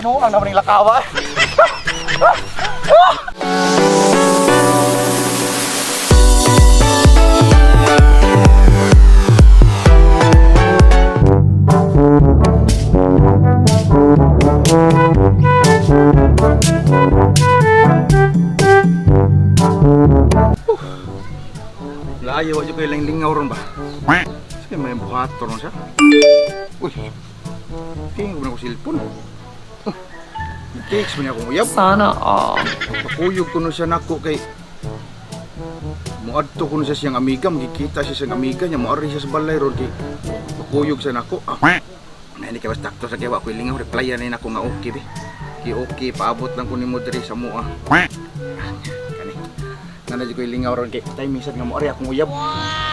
Binuang naman yung lakawa. Layo, wala ko yung lingaw ron ba? Sige, may buhato ron siya. Uy, tingin ko na ko silpon. Oh, text man niya akong uyab. Sana all. Pakuyog ko na siya nako kay muadto ko na siya siyang amiga, magkikita siya siyang amiga niya, muari siya sa balay ron kay pakuyog siya nako. Ah, na hindi kay basta sakto sa kay wa ko lingaw, replyan na nako nga okay be. Ki okay, paabot lang ko nimo diri sa mua. Ah, kani. Nana ko lingaw ron kay tay minsan nga muari akong uyab.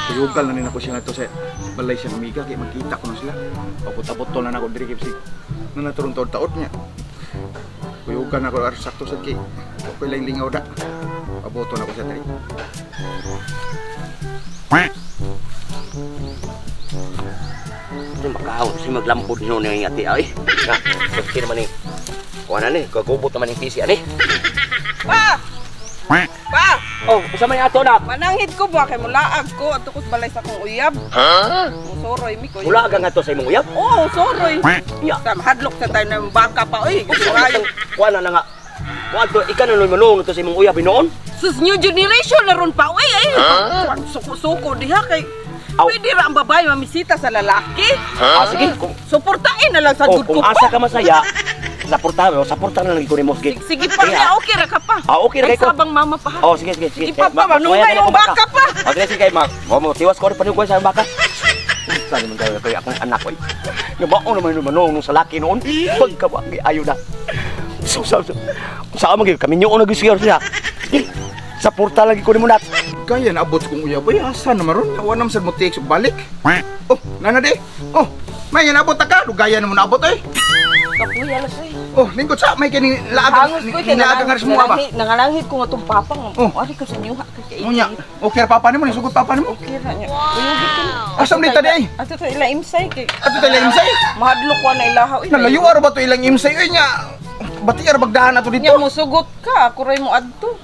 Kuyugal na ni nako siya ngadto sa balay siyang amiga kay magkita ko na sila. Abot-abot to na nako diri kay bisig. Nana turong taod-taod niya. Kuyugan ako ar sakto sa kay. Okay lang lingaw da. Aboto na ko sa diri. Kasi makahawak si maglambod no ni ati ay. Na, sakti naman ni. Kuha na ni, kagubot naman yung PC ani. Pa! Pa! Oh, usa man ato na. Mananghid ko ba kay mulaag ko adto ko sa balay sa akong uyab. Ha? Musoroy mi ko. Mula ka nga to sa imong uyab. Oo, soroy. Ya. Sa mahadlok sa tayo ng baka pa oy. Usa kuha na na nga. Kuha to ikaw na manong to sa imong uyab noon. Sus, new generation na ron pa oy ay. Kuwan, Suko-suko diha kay Aw. pwede ra ang babae mamisita sa lalaki. Ah, sige. Kung, Suportain na lang sa oh, good kung ko asa pa. ka masaya, saporta mo, saporta na lang ko ni Mosge. Sige pa Sige, niya, okay ra ka pa. Ah, okay ra Ay, kay ko. sabang mama pa. ha. Oh, sige, sige, sige. Sige pa, pa, manungay yung baka pa. Oh, sige, sige, ma. Mo mo tiwas ko rin panugoy sa baka. Saan naman tayo kay akong anak ko. Nabaon naman yung manong nung sa laki noon. Pagkawagi, ayaw na. So, so, so. Sa amang kami nyo na gusto siya. Sige, saporta lagi ko ni Munat. Kaya naabot kong uyab ay asa na maron? Wa nam sad mo text balik. Oh, nana di. Oh, may nabot ta ka, dugaya na mo naabot ay. Kapuya lang siya. Oh, lingkod sa may kini laagang Hangos ko laagang nga sa mua ba. Nangalanghid ko nga tong papa nga. Oh. Ari ko sa inyo ha kay Unya, okay ra papa nimo, nisugot papa nimo. Okay ra niya. Kuyogit ko. Asa man dito di ay? Ato to ila imsay kay Ato ta ilang imsay. mahadlok ko na ilahaw. Nalayo ara ba to ilang imsay oy nya? Bati ara bagdahan ato dito. Nya mo sugot ka, ako ray mo adto.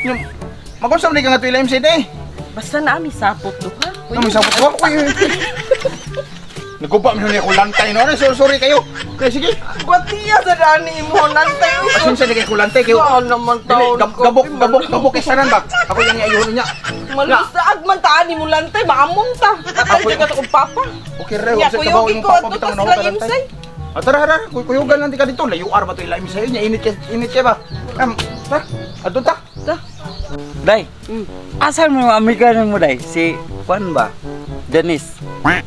Nya, Magunsa man di ka nga to ilang imsay di. Basta na mi sapot duha. Ano may sabot ko? Uy, uy, uy. Naguba man ni ako lantay no. Ano, sorry, sorry kayo. Kaya sige. Batiya sa dani mo nantay. Pasensya na kay kulantay kayo. Saan naman Dili, taon gabok, gabok, gabok kay sanan ba? Ako yung ayuhon niya. Malusaag man taan ni mo lantay, maamong ta. Patay ka sa kong papa. Okay re, Nya, sa kabaw kuyogin yung ko papa adto bitang tas nawa ilang ka lantay. imsay. Ah, tara, tara, kuyugan lang di ka dito. Layo ar ba to ilang imsay niya? Init kay, init kay ba? Tara, adto ta. Ta. Day, asan mo yung amiga mo, Day? Si Juan ba? Dennis.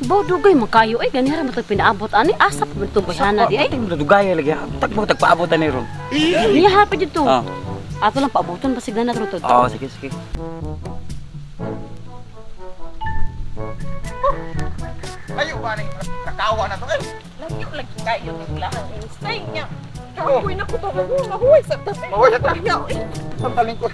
Bo, dugay man kayo ay ganihara man tong pinaabot ani asa pa man tong bayhana di ay. Ay, dugaya lagi. Tag mo tagpaabot ani ron. Niya ha pa dito. Ah. Ato lang paaboton basig na natro to. Oh, sige, sige. Layo ba ning kakawa na to eh. Layo lagi kayo ng lahang imsay niya. Kapoy na ko ba mahuway sa tas. Mahuway sa tas. Niya, eh. Ang taling ko.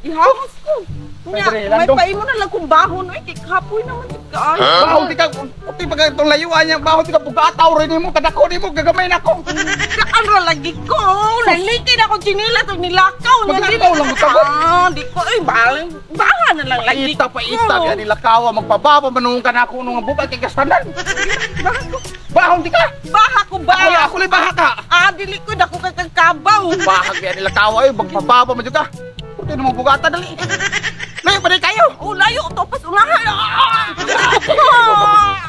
Ihawos ko. May Nya, dre, may landong. paimo na lang kung bahon oy kay kapoy naman jud kaayo. Bahon di ka, puti pa itong layuan niya. Bahon di ka, bugataw rin mo, kadako nimo, gagamay na ko. Kaan ra lagi ko. Nalikin ako chinila to nilakaw niya. Maglakaw lang, butawon. Ah, di ko ay balang baha na lang lagi. Paita, paita, kaya nila kawa, magpababa, manungan ka na ako nung bubay kay kastanan. Baha ko. Bahon di ka! Baha ko Ako, ba? ako lang baha ka! Ah, dili ko dako kay kang kabaw. Bahag kaya nila kawa eh, magpababa man jud ka. Puti na mo bugata, dali. Layo pa rin kayo! Oh, layo to pas unahan. Ah!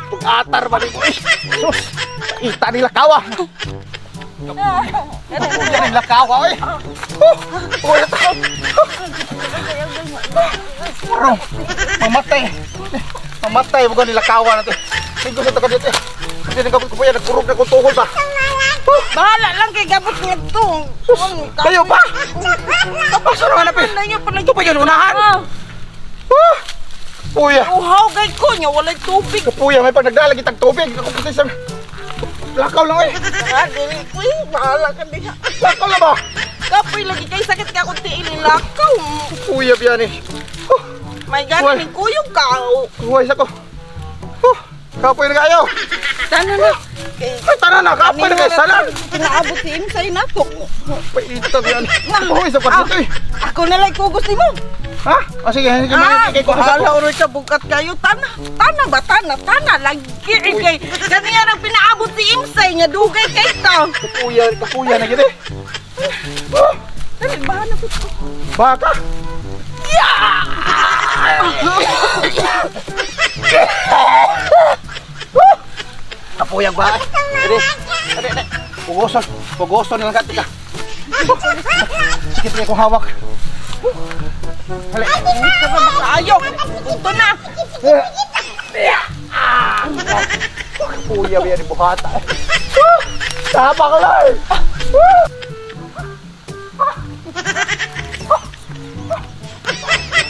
Bugatar ba rin mo eh? Sus! Paita nila kawa! Puti nila kawa eh! Oh! Oh, ito! Puro! Mamatay! Mamatay mo nila kawa na to. Tingko sa taga dito eh. Hindi na gabot ko po yan, nagkurog na kong tuhod ba? Bahala lang kay gabot ngadto. Kayo pa! Tapos na naman eh. Layo pa lagi. Ito pa yun, unahan! Ah, Ah! Kuya! Uhaw kay ko nya walay tubig. Kapuya, may pag nagdalag itang tubig. Ako puti sa... Lakaw lang eh. Ah, dili ko eh. Bahala ka diha. Lakaw lang ba? Kapoy lagi kay sakit ka akong tiil lakaw. Kuya, biyan eh. Oh, May Uy. ganing kuyog ka. kuhay sa ko. Oh, kapoy na kayo. Tana na. Ay, tara na, kapoy na kay salan. Pinaabot si Imsay na ko. Paitag yan. Mahuwi sa kwarto eh. Ako na lang kugos nimo. Ha? O sige, sige, Ah, kay kugos bahala ako. uroy ka bukat kayo. Tana, tana ba tana, tana lagi kay kaniya nang pinaabot si Imsay nga dugay kay ta. Kapuya, kapuya na gid eh. Dali bahala ko. Baka. Kapuyag ba? Dali. Dali, dali. Pugoson, pugoson na lang ka, tika. Sikit niya kong hawak. Hali. Ito ba makaayo? Ito na. Kapuya ba yan buhata? Tama ka lang!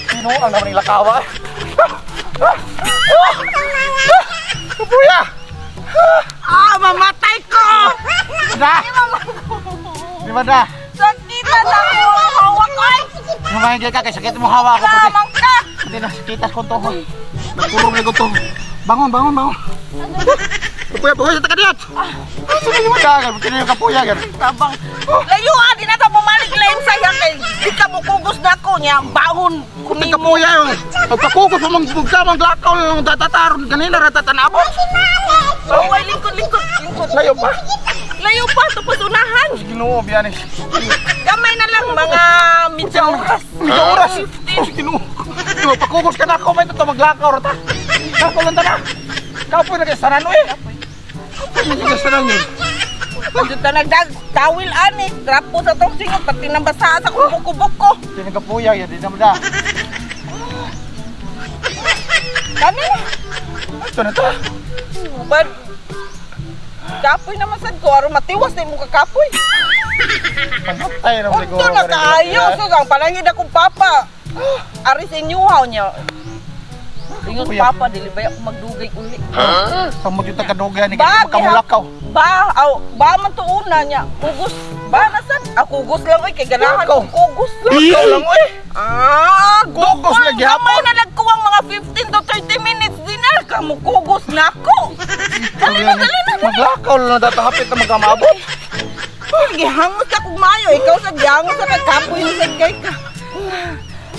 Sino ang naman yung lakawa? Kapuya! Ah, mamatay ko. Na! Di ba na? Sakit na lang ang hawak ay. Lumahigay ka kay sakit mo hawak ako. Pati, Lamang ka. hindi na sakitas ko to. Nagkurong na ko to. Bangon, bangon, bangon. Kapuya, buhay sa takadiat! Sino yung mga Sino yung kapuya? Tabang. Layuan di na ta bumalik lain saya kay di ka mo kugos na ko niya baon Kung kapuya yun. Pagkakukos mo mang bugka, mang lakaw lang tatataron kanina ratatanabot. Away lingkod lingkod lingkod. Layo pa. Layo pa tapos unahan. Ginoo, biyanis. Gamay na lang mga medya oras. Medyo oras. Oh, Ginoo. Ginoo, pagkukos ka na ako, may totoo maglakaw rata. Lakaw lang ta na. Kapoy na kay sanan eh. Kapoy na kay sanan yun. Dito ta nagdag tawil ani, grapo sa tong singot pati nang basa sa kubok-kubok ko. Sino kapuya yan, di naman na. Kani na. Ito na to. Bad. Kapoy naman sad ko aron matiwas na imong kakapoy. Pantay na siguro. Unto na kaayo so ang palangid akong papa. Ari sa inyuhaw niya. Ingon Kuya. papa dili ba ako magdugay uli. Samot yung tagadugay ni Ba, kayo makamulakaw. Ba, aw, ba man tuuna niya. Kugos, ba na sad? Ah, kugos lang oy kay ganahan Lakaw. ko kugos lang. Ikaw lang oy. Ah, Kugos dugang lagi hapon. Gamay na nagkuwang mga 15 to 30 minutes din na kamo kugos na ako. Dali na, dali na. Maglakaw lang na datahapit na magkamabot. Gihangos ka kung maayo, ikaw sa gihangos sa kakapoy ni sad kay ka.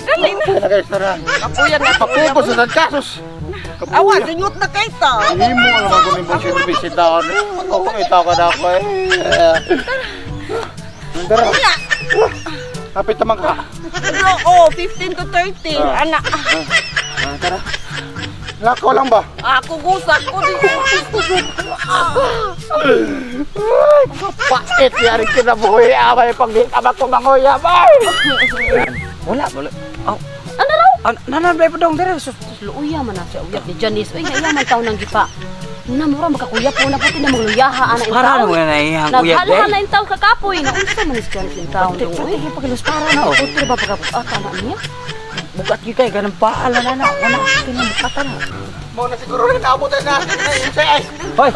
Dali na. Na guys, tara. Kapuyan na Pagkukos sa kasos. Awa, singot na kay ta. Himo naman ko ni Boss Service taon. Ako itaw ka na ako eh. Tara. Nga. Hapit naman ka. Oo, 15 to 30. Ana, Ah, tara. Lakaw lang ba? ako gusa ko din. Pait yari kinabuhi amay pag ama ko mangoy amay. Wala, wala. Oh, Ano raw? ah, nananay pa dong dire. Sus, Sus, luya man na siya uyab ni Janice. Uy, nga iya man taon ng gipa. Na mura makakuya po na puti na magluyaha ana in Para taon. na mo na iyang uyab Naghala day. na in taon kakapoy. Na unsa man ni si Janice in taon dong uy. Pati pakilos para na oh. Putri ba pagkabuata na niya? Bugat gyud kay ganang paala na na. Wala kinabukatan na. Mo na siguro rin abot na. Ay, Hoy,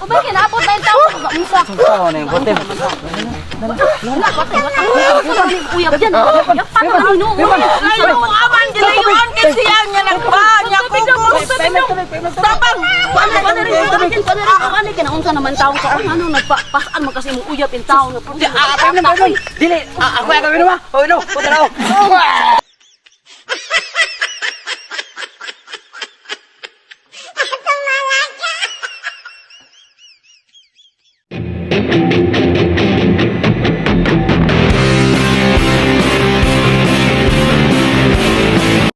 O ba kinaabot na in taon? Unsa? tao na yung bote. Wala patay wala. Uyab yan. Uyab pa na hinuon. Layo, aman, gilayon kay siya nga nagba, niya kugos. Tabang, Wala pa na rin ano kinaunsa naman taon ka ano nagpasaan man kasi imong uyab in taon. Dili, ako ay gawin mo. Hoy no, punta na ako.